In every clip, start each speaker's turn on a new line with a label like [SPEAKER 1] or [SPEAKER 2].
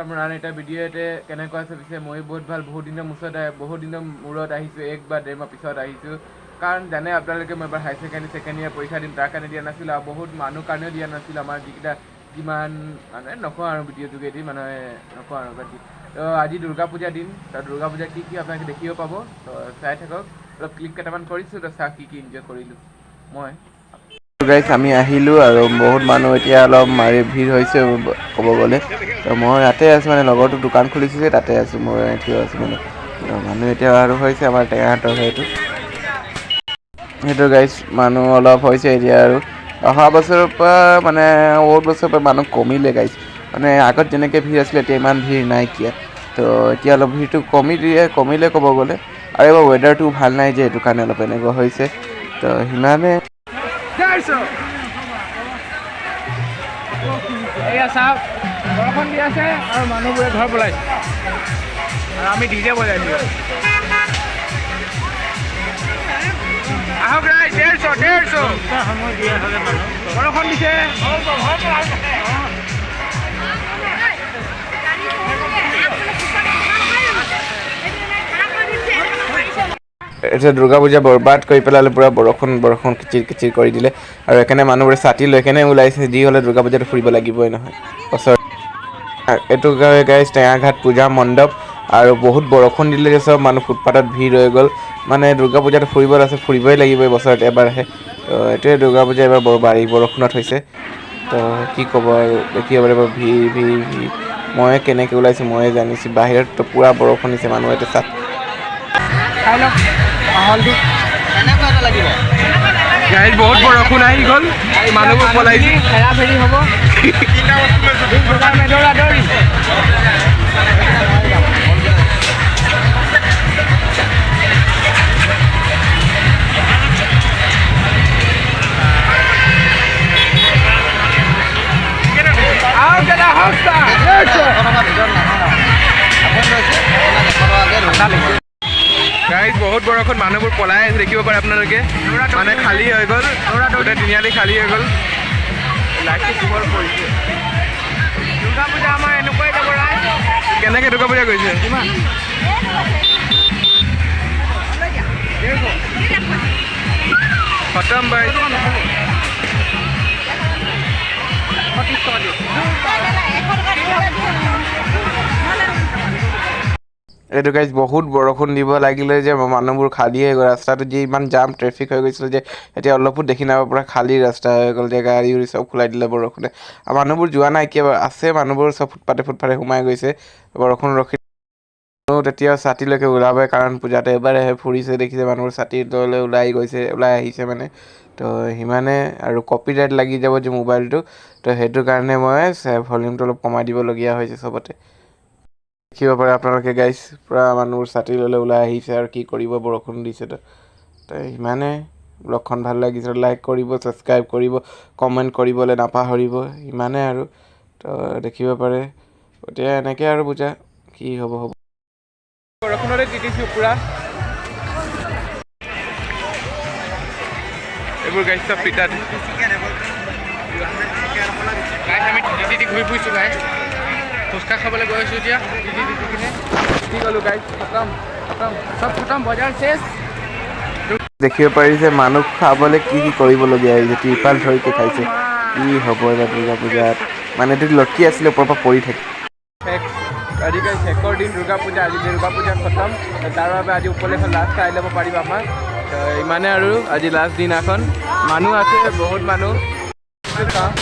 [SPEAKER 1] আমাৰ আন এটা ভিডিঅ'তে। কেনেকুৱা আছে পিছে? ময়ো বহুত ভাল। বহুত দিনৰ মুছত, বহুত দিনৰ মূৰত আহিছোঁ, এক বা ডেৰ মাহ পিছত আহিছোঁ। কাৰণ জানে আপোনালোকে, মই এবাৰ হায়াৰ ছেকেণ্ডেৰী ছেকেণ্ড ইয়েৰ পৰীক্ষা দিম, তাৰ কাৰণে দিয়া নাছিলোঁ আৰু বহুত মানুহ কাৰণেও দিয়া নাছিলোঁ। আমাৰ যিকেইটা যিমান মানে নকওঁ আৰু ভিডিঅ' যোগেদি মানে নকওঁ আৰু বাকী। তো আজি দুৰ্গা পূজা দিন। তো দুৰ্গা পূজা কি কি আপোনালোকে দেখিব পাব, তো চাই থাকক। অলপ ক্লিপ কেইটামান কৰিছোঁ, তো চাওক কি কি এনজয় কৰিলোঁ মই।
[SPEAKER 2] গাইছ, আমি আহিলোঁ আৰু বহুত মানুহ এতিয়া অলপ মাৰি ভিৰ হৈছে ক'ব গ'লে। তো মই ইয়াতে আছোঁ, মানে লগৰটো দোকান খুলিছে যে তাতে আছোঁ মই, থিয় আছোঁ মানে। তো মানুহ এতিয়া আৰু হৈছে। আমাৰ টেঙাহাটৰ হয় এইটো সেইটো। গাইছ, মানুহ অলপ হৈছে এতিয়া আৰু অহা বছৰৰ পৰা মানে বহুত বছৰৰ পৰা মানুহ কমিলে গাইছ। মানে আগত যেনেকৈ ভিৰ আছিলে, এতিয়া ইমান ভিৰ নাইকিয়া। তো এতিয়া অলপ ভিৰটো কমি দিয়ে, কমিলে ক'ব গ'লে। আৰু এইবাৰ ৱেডাৰটো ভাল নাই যে, সেইটো কাৰণে অলপ এনেকুৱা হৈছে। তো সিমানে।
[SPEAKER 3] এয়া চাওক, বৰষুণ দি আছে আৰু মানুহবোৰে ঘৰ পলাইছে আৰু আমি ডিজে বজাইছোঁ। আহক ৰাইজ, 150 150। বৰষুণ দিছে।
[SPEAKER 2] এতিয়া দুৰ্গা পূজা বৰবাদ কৰি পেলালে পূৰা। বৰষুণ বৰষুণ কিচিৰ কিচিৰ কৰি দিলে আৰু সেইকাৰণে মানুহবোৰে ছাতি লৈ কেনে ওলাইছে। যি হ'লে দুৰ্গা পূজাটো ফুৰিব লাগিবই নহয় ওচৰত। এইটো গাইছ টেঙাঘাট পূজা মণ্ডপ। আৰু বহুত বৰষুণ দিলে যে চব মানুহ ফুটপাথত ভিৰ হৈ গ'ল। মানে দুৰ্গা পূজাটো ফুৰিব আছে, ফুৰিবই লাগিব, বছৰত এবাৰ আহে। তো এইটোৱে দুৰ্গা পূজা এইবাৰ বৰ বাৰী বৰষুণত হৈছে। তো কি ক'ব আৰু, দেখিব পাৰিব ভিৰ ভিৰ ভিৰ। মই কেনেকৈ ওলাইছোঁ ময়ে জানিছোঁ। বাহিৰততো পূৰা বৰষুণ দিছে, মানুহ এতিয়া চাত
[SPEAKER 3] চাই লওক মাহলটো।
[SPEAKER 1] গাড়ীত বহুত বৰষুণ আহি গ'ল, মানুহবোৰ পলাইছে।
[SPEAKER 3] হেৰা ফেৰি হ'ব, দৌৰা দৌৰি। আহক দাদা, আহক।
[SPEAKER 1] গাড়ীত বহুত বৰষুণ, মানুহবোৰ পলাই আছে, দেখিব পাৰে আপোনালোকে। মানে খালী হৈ গ'ল, গোটেই তিনিআলি খালী হৈ গ'ল, লাইটটো পোহৰ পৰিছে।
[SPEAKER 3] দুৰ্গা পূজা আমাৰ এনেকুৱাই যাব ৰাইজ।
[SPEAKER 1] কেনেকৈ দুৰ্গা পূজা কৰিছে?
[SPEAKER 3] কিমান? 150।
[SPEAKER 1] খতম বাই।
[SPEAKER 3] 130 টকা দিয়ক।
[SPEAKER 2] এইটো গাইজ, বহুত বৰষুণ দিব লাগিলে যে মানুহবোৰ খালী হৈ গ'ল। ৰাস্তাটো যি ইমান জাম ট্ৰেফিক হৈ গৈছিলে যে এতিয়া অলপো দেখি নাপাব, পূৰা খালী ৰাস্তা হৈ গ'ল যে। গাড়ী উড়ি চব খোলাই দিলে বৰষুণে। আৰু মানুহবোৰ যোৱা নাই কিয় আছে, মানুহবোৰ চব ফুটপাতে ফুটপাতে সোমাই গৈছে। বৰষুণ ৰখি তেতিয়া ছাতিলৈকে ওলাবই, কাৰণ পূজাতে এবাৰ আহে, ফুৰিছে, দেখিছে মানুহবোৰ ছাতি তললৈ ওলাই গৈছে, ওলাই আহিছে মানে। তো সিমানে আৰু কপিৰাইট লাগি যাব যে মোবাইলটো, তো সেইটো কাৰণে মই ভলিউমটো অলপ কমাই দিবলগীয়া হৈছে চবতে। দেখিব পাৰে আপোনালোকে গাইছ, পূৰা মানুহবোৰ ছাতি ল'লে ওলাই আহিছে আৰু কি কৰিব, বৰষুণ দিছে। তো তো সিমানে। ব্লগখন ভাল লাগিছে লাইক কৰিব, ছাবস্ক্ৰাইব কৰিব, কমেণ্ট কৰিবলৈ নাপাহৰিব। সিমানে আৰু। তো দেখিব পাৰে এতিয়া এনেকৈ আৰু পূজা কি হ'ব হ'ব।
[SPEAKER 1] বৰষুণতে তিতিছোঁ পূৰা। এইবোৰ গাড়ী চব পিতাত।
[SPEAKER 3] গাইছ, আমি তিতি তিতি ঘূৰি ফুৰিছোঁ। গাইছ, ফুচকা খাবলৈ গৈ আছোঁ এতিয়া তিতি তিতি কিনে।
[SPEAKER 1] তিতি গ'লোঁ গাইছ, খতম খতম।
[SPEAKER 3] চব খতম, বজাৰ চেচ।
[SPEAKER 2] দেখিব পাৰিছে মানুহ খাবলৈ কি কি কৰিবলগীয়া হৈছে, ত্ৰিপাল ধৰিকে খাইছে। কি হ'ব এইবাৰ দুৰ্গা পূজাত? মানে এইটো লটকি আছিলে, ওপৰৰ পৰা পৰি থাকে।
[SPEAKER 1] শেষ আজি গাইছ, শেষৰ দিন দুৰ্গা পূজা। আজি দুৰ্গা পূজা খতম, তাৰ বাবে আজি উপলক্ষে লাষ্ট চাই ল'ব পাৰিব আমাক। তো ইমানে আৰু আজি লাষ্ট দিনাখন মানুহ আছে, বহুত মানুহ। চাওঁ,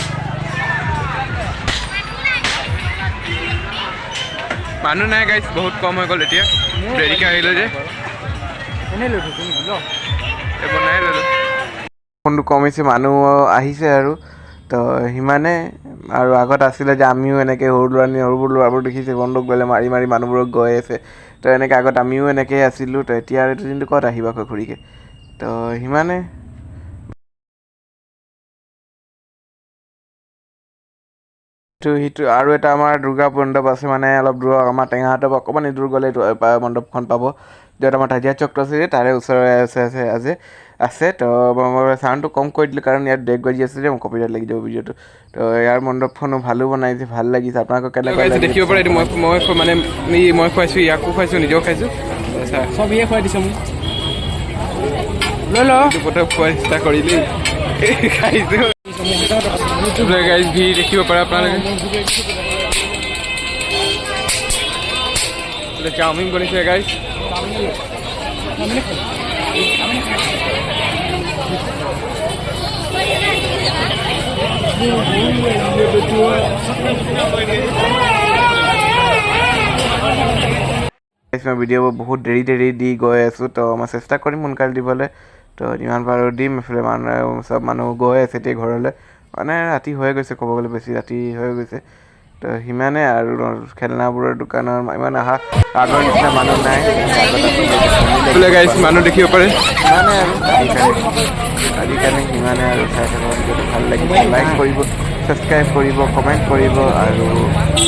[SPEAKER 1] মানুহ নাই গাইছ, বহুত কম হৈ গ'ল এতিয়া, দেৰিকৈ আহিলোঁ যে।
[SPEAKER 3] এনেই লৈ থৈছোঁ নেকি ল।
[SPEAKER 1] এইবোৰ নাই ল'লোঁ।
[SPEAKER 2] ফোনটো কমিছে, মানুহ আহিছে আৰু। তো সিমানে আৰু। আগত আছিলে যে আমিও এনেকৈ সৰু ল'ৰা, সৰুবোৰ ল'ৰাবোৰ দেখিছে, বন্দুক গ'লে মাৰি মাৰি মানুহবোৰক গৈ আছে। তো এনেকৈ আগত আমিও এনেকেই আছিলোঁ। তো এতিয়া আৰু এইটো দিনটো ক'ত আহিব আকৌ ঘূৰিকে? তো সিমানে। সিটো আৰু এটা আমাৰ দুৰ্গা মণ্ডপ আছে, মানে অলপ দূৰ আমাৰ টেঙাহাটৰ পৰা অকণমান দূৰ গ'লে এইটো মণ্ডপখন পাব, য'ত আমাৰ তাজিয়া চকটো আছে যে তাৰে ওচৰে আছে আছে আছে আছে। তো মই চাউণ্ডটো কম কৰি দিলোঁ, কাৰণ ইয়াত ডেক বাজি আছে যে, মোৰ কপিৰাইট লাগি যাব ভিডিঅ'টো। তো ইয়াৰ মণ্ডপখনো ভালো বনাইছে, ভাল লাগিছে। আপোনালোকক কেনেকুৱা লাগিছে?
[SPEAKER 1] দেখিব পাৰে এইটো মই মই মানে মই খুৱাইছোঁ, ইয়াকো খুৱাইছোঁ, নিজেও খাইছোঁ।
[SPEAKER 3] চব ইয়ে খুৱাই দিছে মোক, লৈ ল।
[SPEAKER 1] প্ৰথম খোৱা চেষ্টা কৰিলি, খাইছোঁ। গাইজ, ভিৰ দেখিব পাৰে আপোনালোকে। চাওমিন বনিছে গাইজ।
[SPEAKER 2] মই ভিডিঅ'বোৰ বহুত দেৰি দেৰি দি গৈ আছোঁ, তো মই চেষ্টা কৰিম সোনকালে দিবলৈ। তো যিমান পাৰোঁ দিম। এইফালে মানুহ চব মানুহ গৈ আছে এতিয়া ঘৰলৈ, মানে ৰাতি হৈ গৈছে, ক'ব গ'লে বেছি ৰাতি হৈ গৈছে। তো সিমানে আৰু খেলনাবোৰৰ দোকানৰ ইমান অহা আগৰ নিচিনা মানুহ নাই।
[SPEAKER 1] গাইজ, মানুহ দেখিব পাৰে।
[SPEAKER 2] সিমানে আৰু আজিৰ কাৰণে সিমানে আৰু। চাই থাকক ভিডিঅ'টো, ভাল লাগিছে লাইক কৰিব, ছাবস্ক্ৰাইব কৰিব, কমেণ্ট কৰিব আৰু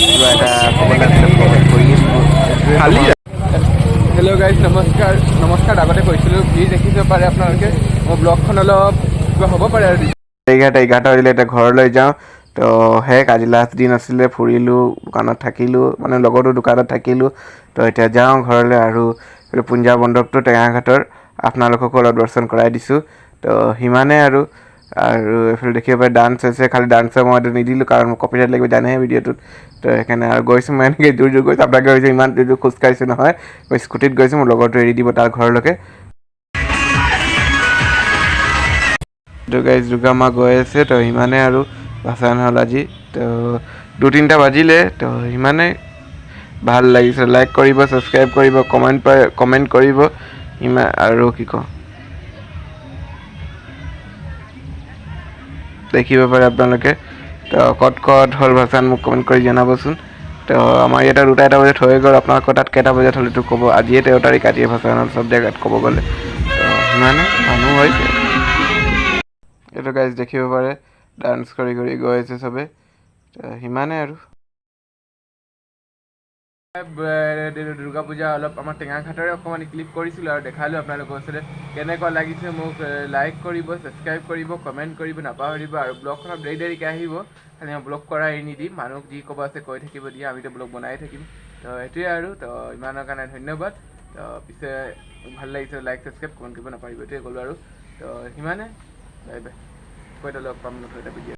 [SPEAKER 2] কিবা এটা ক'বলৈ লাগিলে কমেণ্ট কৰিয়ে দিব।
[SPEAKER 1] খালী। হেল্ল' গাইজ, নমস্কাৰ। নমস্কাৰ, আগতে কৈছিলোঁ। ভিৰ দেখিব পাৰে আপোনালোকে। মোৰ ব্লগখন অলপ কিবা হ'ব পাৰে আৰু।
[SPEAKER 2] 11টা 11 বাজিলে, এতিয়া ঘৰলৈ যাওঁ। তো শেষ, আজি লাষ্ট দিন আছিলে। ফুৰিলোঁ, দোকানত থাকিলোঁ, মানে লগতো দোকানত থাকিলোঁ। তো এতিয়া যাওঁ ঘৰলৈ। আৰু এইটো পূজা মণ্ডপটো টেঙাঘাটৰ, আপোনালোককো অলপ দৰ্শন কৰাই দিছোঁ। তো সিমানে আৰু। আৰু এইফালে দেখিব পাৰে ডান্স হৈছে, খালি ডান্সৰ মই এইটো নিদিলোঁ, কাৰণ মোৰ কপিৰাইট লাগিব জানেহে ভিডিঅ'টোত। তো সেইকাৰণে আৰু গৈছোঁ মই এনেকৈ দূৰ দূৰ গৈছোঁ। আপোনালোকে ভাবিছে ইমান দূৰ দূৰ খোজকাঢ়িছোঁ, নহয়, মই স্কুটিত গৈছোঁ। মোৰ লগৰটো এৰি দিব তাৰ ঘৰলৈকে। তো গাইজ, দুৰ্গা মা গৈ আছে। তো সিমানে আৰু, ভাচান হ'ল আজি। তো 2-3টা বাজিলে। তো সিমানে, ভাল লাগিছে লাইক কৰিব, ছাবস্ক্ৰাইব কৰিব, কমেণ্ট কৰিব। ইমান আৰু কি কওঁ। দেখিব পাৰে আপোনালোকে। তো ক'ত ক'ত হ'ল ভাচান মোক কমেণ্ট কৰি জনাবচোন। তো আমাৰ ইয়াতে 2টা 1টা বজাত হৈ গ'ল। আপোনালোকৰ তাত কেইটা বজাত হ'ল এইটো ক'ব। আজিয়ে 13 তাৰিখ, আজিয়ে ভাচান হ'ল চব জেগাত ক'ব গ'লে। তো সিমানে, মানুহ হৈছে। এইটো গাইজ দেখিব পাৰে, ডান্স কৰি কৰি গৈ আছে চবে। তো সিমানে আৰু।
[SPEAKER 1] দুৰ্গা পূজা অলপ আমাৰ টেঙাঘাটৰে অকণমান ক্লিপ কৰিছিলোঁ আৰু দেখালোঁ আপোনালোকৰ ওচৰতে। কেনেকুৱা লাগিছে মোক লাইক কৰিব, ছাবস্ক্ৰাইব কৰিব, কমেণ্ট কৰিব নাপাহৰিব। আৰু ব্লগখন অলপ দেৰি দেৰিকৈ আহিব, খালি মই ব্লগ কৰা এৰি নিদিম। মানুহক যি ক'ব আছে কৈ থাকিব দিয়া, আমিতো ব্লগ বনাই থাকিম। তো সেইটোৱে আৰু। তো ইমানৰ কাৰণে ধন্যবাদ। তো পিছে ভাল লাগিছে লাইক, ছাবস্ক্ৰাইব, কমেণ্ট কৰিব নাপাহৰিব, এইটোৱে ক'লোঁ আৰু। তো সিমানে, বাই বাই। আকৌ এটা লগ পাম নতুন এটা ভিডিঅ'।